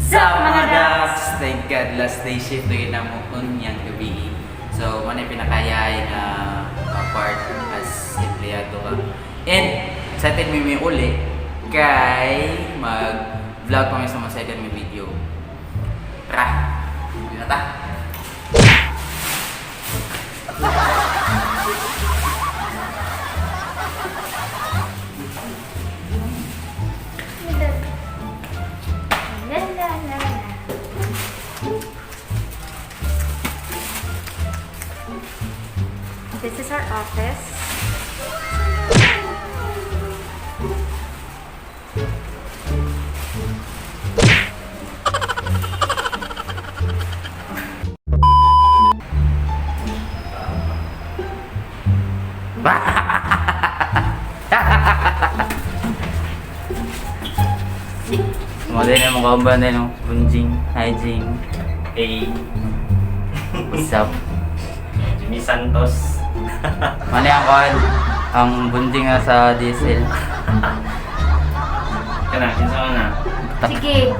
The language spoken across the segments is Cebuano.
Sa mga Dax! Thank God, last day shift na namo unyang gabi. So, mao na pinakayay nga part as empleyado ka. And excited mi uli kay mag-vlog pa mi sa mga second mi video. Tara! Hindi na ta! La la la la. This is our office. Mga din yung mga kauban din, no? Bunjing, hi Jing. Hey, What's up? Jimmy Santos. Mali ang kuhan, ang bunjing nga sa diesel. Kana, kinsa man na? Sige.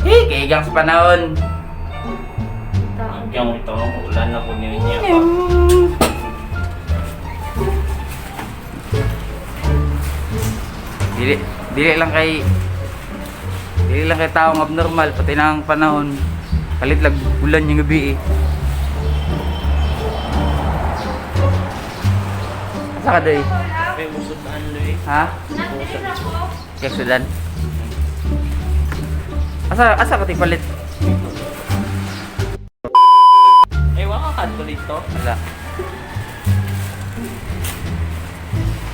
Hey, kaigang sa panahon. Yung ito, ulan na po niyo niya. Dili, dili lang kay taong abnormal pati na ang panahon. Palit lag ulan yung gabi eh. Asa ka doy? May usod ang Luy. Ha? Kaya sudan. Asa ka palit? Eh, wala ka kadto dito. Wala.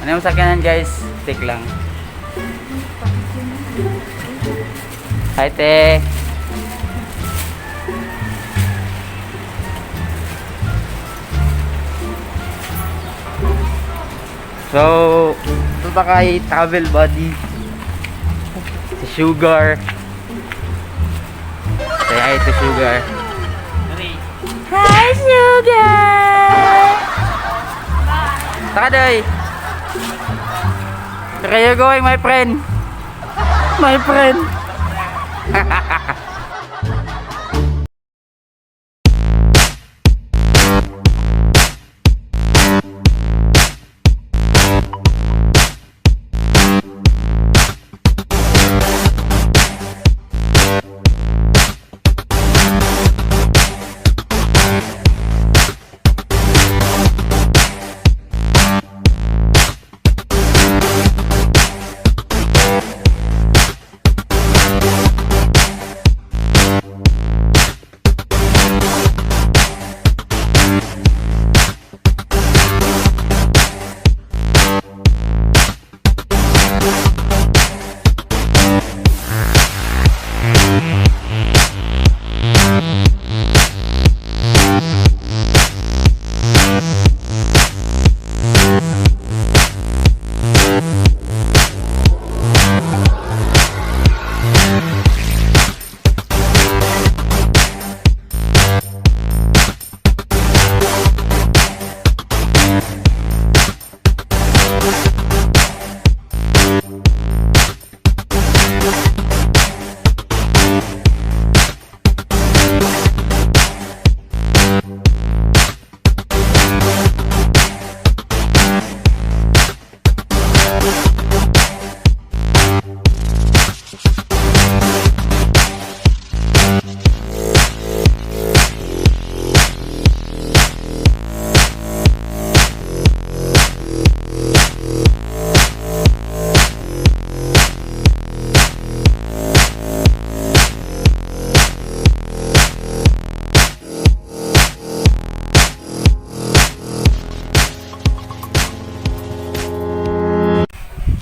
Ano yung sakyanan, guys? Take lang. Hi te. So, ito pa kay travel buddy. Si Sugar. Say hi to Sugar. Dali. Hi, Sugar! Taka, Doy! Where are you going, my friend? My friend!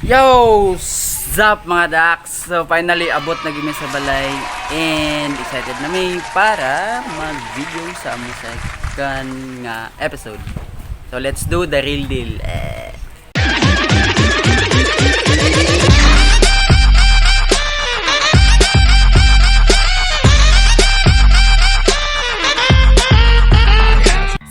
Yo! Sup mga Dax? So finally, abot na gimi sa balay and excited na mi para mag-video sa among second nga episode. So let's do the real deal. Eh.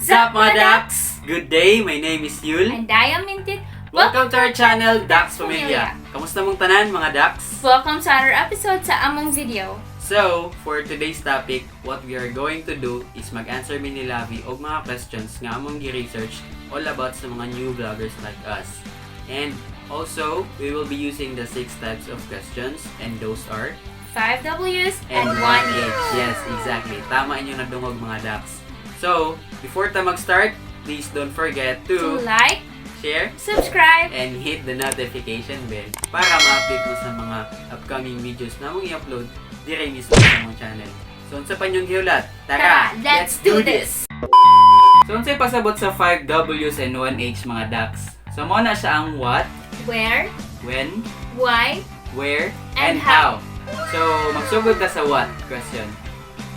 Sup mga Dax? Good day! My name is Yul. And I am Mintit. Welcome to our channel, Dax Familia. Kamusta mong tanan, mga Dax? Welcome sa another episode sa among video. So, for today's topic, what we are going to do is mag-answer mi ni Lavi og mga questions nga among gi-research all about sa mga new vloggers like us. And also, we will be using the six types of questions, and those are 5 W's and 1 H. Yes, exactly. Tama inyong nadungog, mga Dax. So, before ta mag-start, please don't forget To like, share, subscribe, and hit the notification bell para ma-update mo sa mga upcoming videos na among i-upload dire mismo sa among channel. So, unsa pa inyong gihulat? Tara, Tara, let's do this! So, unsay pasabot sa 5 W's and 1 H, mga Dax? So, mao na siya ang what, Where, when, why, where, and and how. So, magsugod ta sa what question.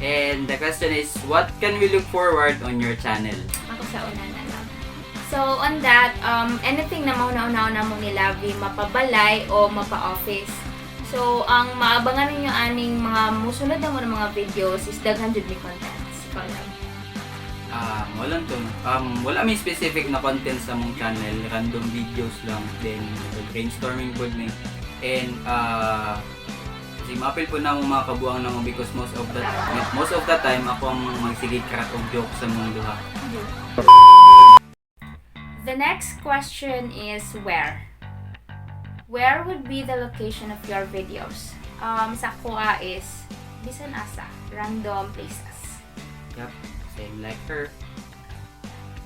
And the question is, what can we look forward on your channel? Ako sa una na lang. So, on that, anything na mauna-una na mong ni Lavi, mapabalay o mapa-office. So, ang maabangan ninyo aning mga musunod na mo ng mga videos is daghan jud mi contents. Ikaw lang. Wala to. Wala may specific na content sa among channel. Random videos lang. Then, brainstorming pod mi. And, kasi maapil po na among mga kabuang namo because most of the time ako ang magsige crack og joke sa among duha. The next question is where. Where would be the location of your videos? Sa kuha is bisan asa, random places. Yep, same like her.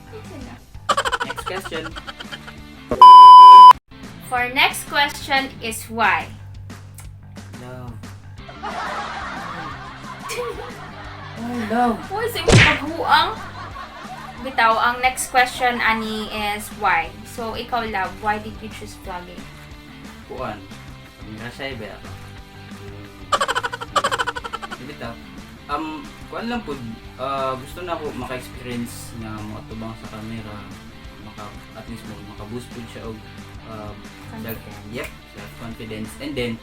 Bisan na. Next question. For next question is why. Love. Oh, love. Uy, sa imong paghuang. Bitaw, ang next question ani is why. So, ikaw, love, why did you choose vlogging? Kuan. Pag siya ba ako? Bitaw. Kuan lang po, gusto na ako maka-experience nga moatubang sa camera, maka at least mo maka-boost po siya og self Confidence. Yep, self-confidence. And then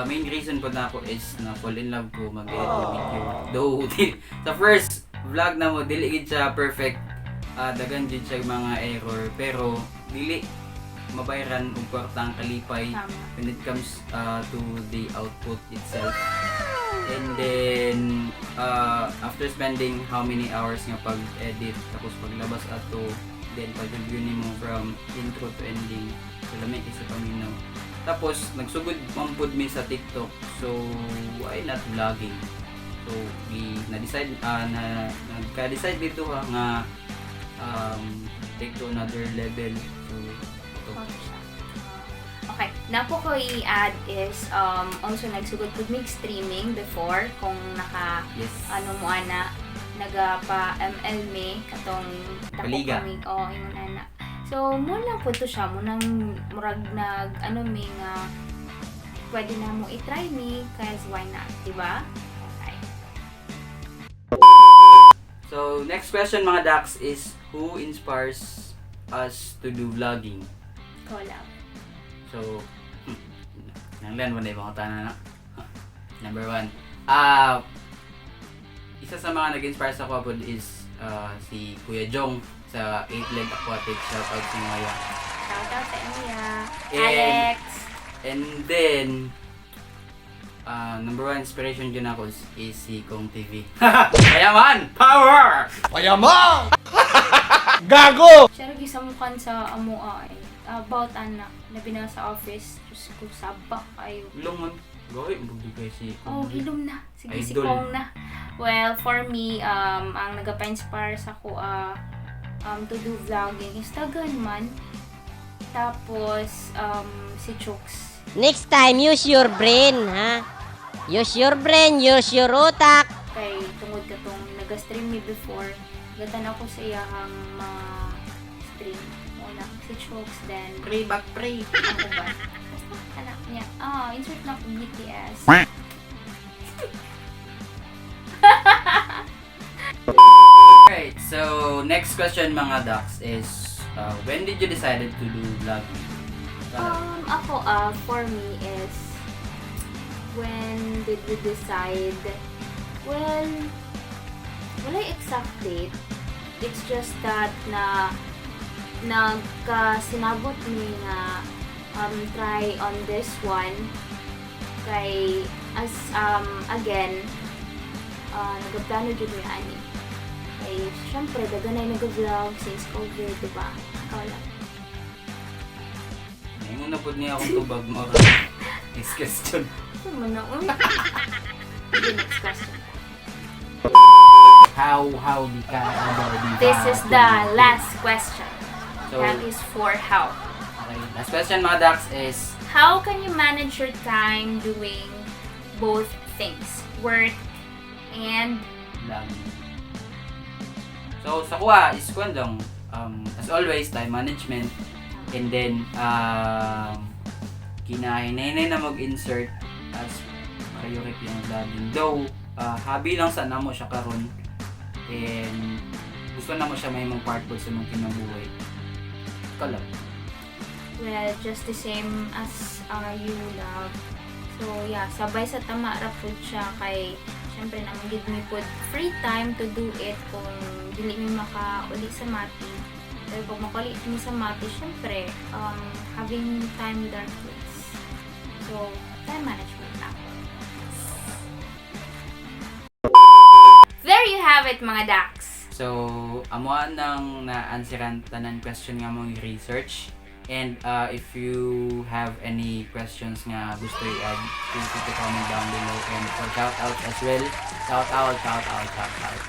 main reason po na ako is na fall in love ko mag-edit ng video. Though sa first vlog na mo dili gid siya perfect. Dagan jud siya mga error, pero dili mabayaran og kwarta ang kalipay Tama. When it comes to the output itself. And then, after spending how many hours nga pag-edit, tapos paglabas ato, then pag-review nimo from intro to ending, so lami kay sa paminaw. Tapos, nagsugod man pud mi sa TikTok, so why not vlogging? So, we na-decide, na, nagka-decide dito ha, nga take to another level. So, ito. Okay siya. Okay, napo ko i-add is also nagsugod pud mig streaming before kung naka ano mo ana, naga pa ML mi katong dako Paliga. kami, oh, ingon ana. So mo lang po to siya mo nang murag nag ano mi nga pwede na mo i-try mi cause why not, di ba? Okay. So, next question, mga Dax, is who inspires us to do vlogging? Collab. So, nanglan mo na ibang na. Number one. Ah, isa sa mga nag-inspire sa ako pod is si Kuya Jong sa 8 Leg Aquatic. Shout out si Maya. Shout out sa inyo. And Alex. And then, number one inspiration dyan ako is si Kong TV. Payaman! Power! Payaman! Gago! Siya rin sa mukhan sa amoa ay about ana labi na sa office. Diyos ko, sabak kayo. Lungon. Gawin, bugdi kayo si Oh, Kong TV. hilom na. Sige, si Idol. Kong na. Well, for me, ang nagapa-inspire sa ko to do vlogging is tagan man. Tapos, si Chooks. Next time, use your brain, ha? Use your brain, use your utak. Kay tungod katong naga-stream mi before, gatan ako sa iyahang mga stream. Una, si Chooks, then Pray back, pray. ang uban. Basta, anak niya. Ah, insert na ako BTS. Alright, so next question, mga Dax, is when did you decided to do vlogging? Ako, for me is, when did we decide? Well, wala exact date. It's just that na nagkasinabot mi nga try on this one kay as again, nagaplano jud mi ani kay syempre daghan na nag-vlog since COVID, diba? Ikaw lang. Ngayon na po niya akong tubag mo. Next question. Ano man na, uy? Okay, next question. How di ka about di This ka is the last question. So, That is for how. Okay. Last question, mga Dax, is How can you manage your time doing both things? Work and lang. So, sa kuha is kuan lang. As always, time management. And then, kinahinay na mag-insert as priority ang vlogging. Though, hobby lang sa namo siya karon. And gusto na mo siya may mong part po sa mong kinabuhi. Ikaw lang. Well, just the same as you, love. So yeah, sabay sa tama ra pud siya kay syempre naman gid mi pud free time to do it kung dili mi makauli sa mati. Pero pag makauli mi sa mati, syempre having time with our kids. So, time management lang. There you have it, mga Dax. So, amo nang na-answeran tanan question nga mong research. And if you have any questions nga gusto i-add, feel free to comment down below. And for shout outs as well, shout out, shout out, shout out.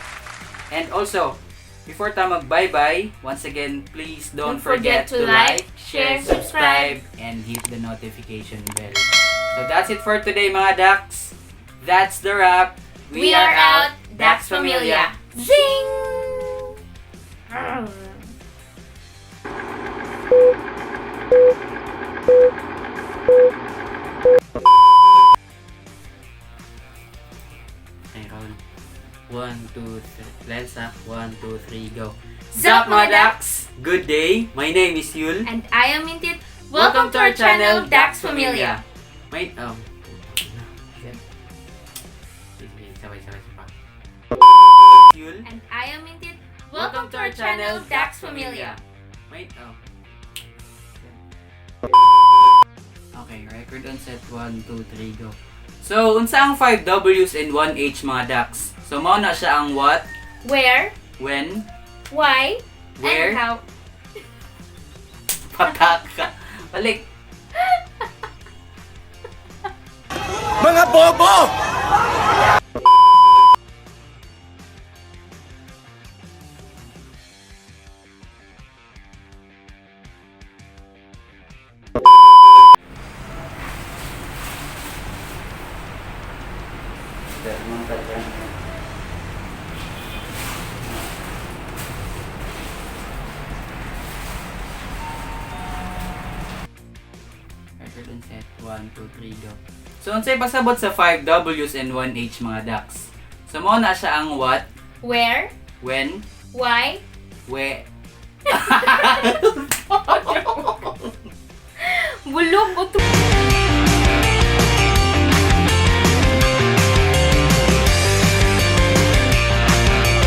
And also, before ta mag bye-bye, once again, please don't forget to like, share, subscribe, and hit the notification bell. So that's it for today, mga Dax. That's the wrap. We are out, Dax Familia. Zing! Okay, roll. 1, 2, 3. Lensa. 1, 2, 3, go. Zap, Zap, mga Dax! Good day! My name is Yul. And I am Intit. Welcome to our channel, Dax Familia. Wait, shit. Sige, sabay, sabay, sabay. Yul. And I am Intit. Welcome to our channel, Dax Familia. Wait, oh. Okay, record on set. 1, 2, 3, go. So, unsa ang 5 W's and 1 H, mga Dax? So, mao na siya ang what, Where, when, why, where, and how. Pataka. Balik. Mga bobo! Record on set. 1, 2, 3, go. So, unsay pasabot sa 5 W's and 1 H, mga Dax? So, mao na siya ang what, Where, when, why, where.